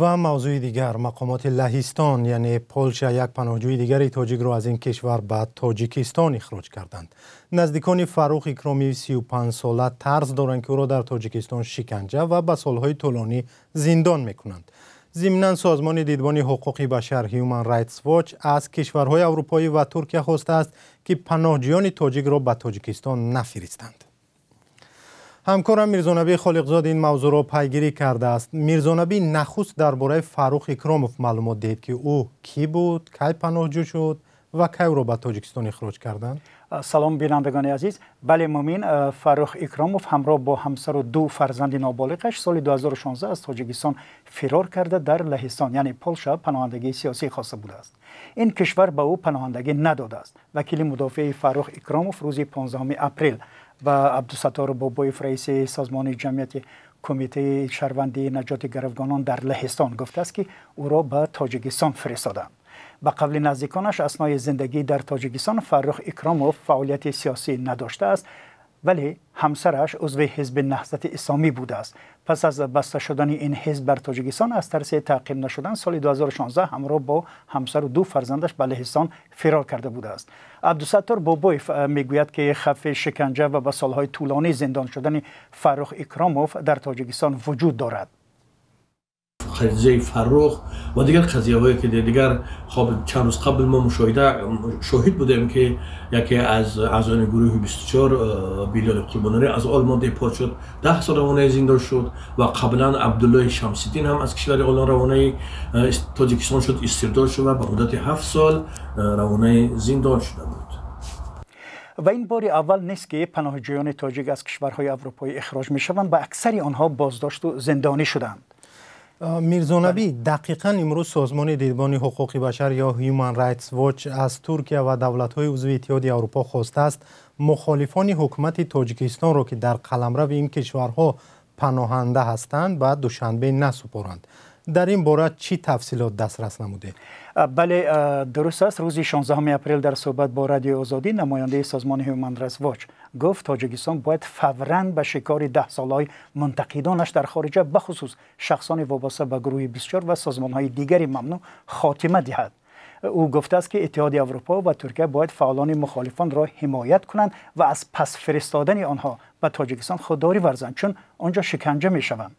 Ва мавзӯи дигар: мақомоти Лаҳистон, яъне Полша, як паноҳҷӯи дигари тоҷикро аз ин кишвар ба Тоҷикистон ихроҷ карданд. Наздикони Фаррух Икромии 35сола тарс доранд, ки ӯро дар Тоҷикистон шиканҷа ва ба солҳои тӯлонӣ зиндон мекунанд. Зимнан, созмони Дидбони ҳуқуқи башар Human Rights Watch аз кишварҳои аврупоӣ ва Туркия хостааст, ки паноҳҷӯёни тоҷикро ба Тоҷикистон нафиристанд. Ҳамкорам Мирзонабӣ Холиқзод ин мавзӯъро пайгирӣ кардааст. Мирзонабӣ, нахуст дар бораи Фаррух Икромов маълумот диҳед, ки ӯ кӣ буд, кай паноҳҷӯ шуд ва кай ӯро ба Тоҷикистон ихроҷ карданд? Салом, бинандагони азиз. Бале, Мумин, Фаррух Икромов ҳамроҳ бо ҳамсару ду фарзанди ноболиғаш соли 2016 аз Тоҷикистон фирор карда, дар Лаҳистон, яъне Полша, паноҳандагии сиёсӣ хоста будааст. Ин кишвар ба ӯ паноҳандагӣ надодааст. Вакили мудофиаи Фаррух Икромов рӯзи 15 апрел ба Абдусаттору Бобоев, раиси созмони ҷамъияти Кумитаи шаҳрвандии наҷоти гаравгонон дар Лаҳистон, гуфтааст, ки ӯро ба Тоҷикистон фиристоданд. Ба қавли наздиконаш, аснои зиндагӣ дар Тоҷикистон Фаррух Икромов фаъолияти сиёсӣ надоштааст, вале ҳамсараш узви ҳизби Наҳзати Исломӣ будааст. Пас аз баста шудани ин ҳизб дар Тоҷикистон, аз тарси таъқиб нашудан, соли 2016 ҳамроҳ бо ҳамсару ду фарзандаш ба Лаҳистон фирор карда будааст. Абдусаттор Бобоев мегӯяд, ки хавфи шиканҷа ва ба солҳои тӯлонӣ зиндон шудани Фаррух Икромов дар Тоҷикистон вуҷуд дорад. Қазияи Фаррух ва дигар қазияҳое ки дигар, хоб, чанд рӯз қабл мо мушоҳида шоҳид будем, ки яке аз аъзони гурӯҳи 24, Билоли Қурбоналӣ, аз Олмон депорт шуд, 10 сол равонаи зиндон шуд ва қаблан Абдуллои Шамсиддин ҳам аз кишвари Олмон равонаи Тоҷикистон шуд, истирдод шуд ва ба муддати 7 сол равонаи зиндон шуда буд. Ва ин бори аввал нест, ки паноҳҷӯёни тоҷик аз кишварҳои аврупоӣ ихроҷ мешаванд ва аксари онҳо боздошту зиндонӣ шуданд. Мирзонабӣ, дақиқан имрӯз созмони Дидбони ҳуқуқи башар ё Human Rights Watch аз Туркия ва давлатҳои узви Иттиҳоди Аврупо хостааст, мухолифони ҳукумати Тоҷикистонро, ки дар қаламрави ин кишварҳо паноҳанда ҳастанд, ба Душанбе насупоранд. Дар ин бора чӣ тафсилот дастрас намудед? Бале, дуруст аст. Рӯзи 16 апрел дар суҳбат бо Радиои Озодӣ намояндаи созмони Human Rights Watch гуфт, Тоҷикистон бояд фавран ба шикори даҳсолаҳои мунтақидонаш дар хориҷа, бахусус шахсони вобаста ба гурӯҳи 24 ва созмонҳои дигари мамнӯъ, хотима диҳад. Ӯ гуфтааст, ки Иттиҳоди Аврупо ва Туркия бояд фаъолони мухолифонро ҳимоят кунанд ва аз пас фиристодани онҳо ба Тоҷикистон худдорӣ варзанд, чун он ҷо шиканҷа мешаванд.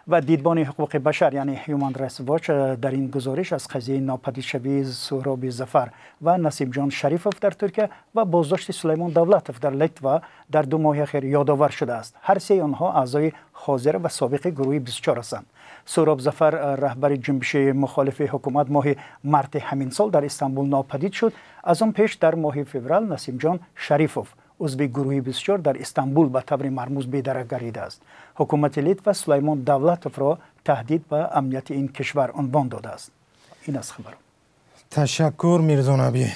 Ва Дидбони ҳуқуқи башар, яъне Human Rights Watch, дар ин гузориш аз қазияи нопадидшавии Суҳроби Зафар ва Насибҷон Шарифов дар Туркия ва боздошти Сулаймон Давлатов дар Литва дар 2 моҳи ахир ёдовар шудааст. Ҳар сеи онҳо аъзои ҳозира ва собиқи гурӯҳи 24 ҳастанд. Суҳроб Зафар, раҳбари ҷунбиши мухолифи ҳукумат, моҳи марти ҳамин сол дар Истанбул нопадид шуд. Аз он пеш, дар моҳи феврал, Насимҷон Шарифов, узви гурӯҳи 24, дар Истанбул ба таври мармуз бедарак гардидааст. Ҳукумати Литва Сулаймон Давлатовро таҳдид ба амнияти ин кишвар унвон додааст. Ин аз хабар. Ташаккур, Мирзонабӣ.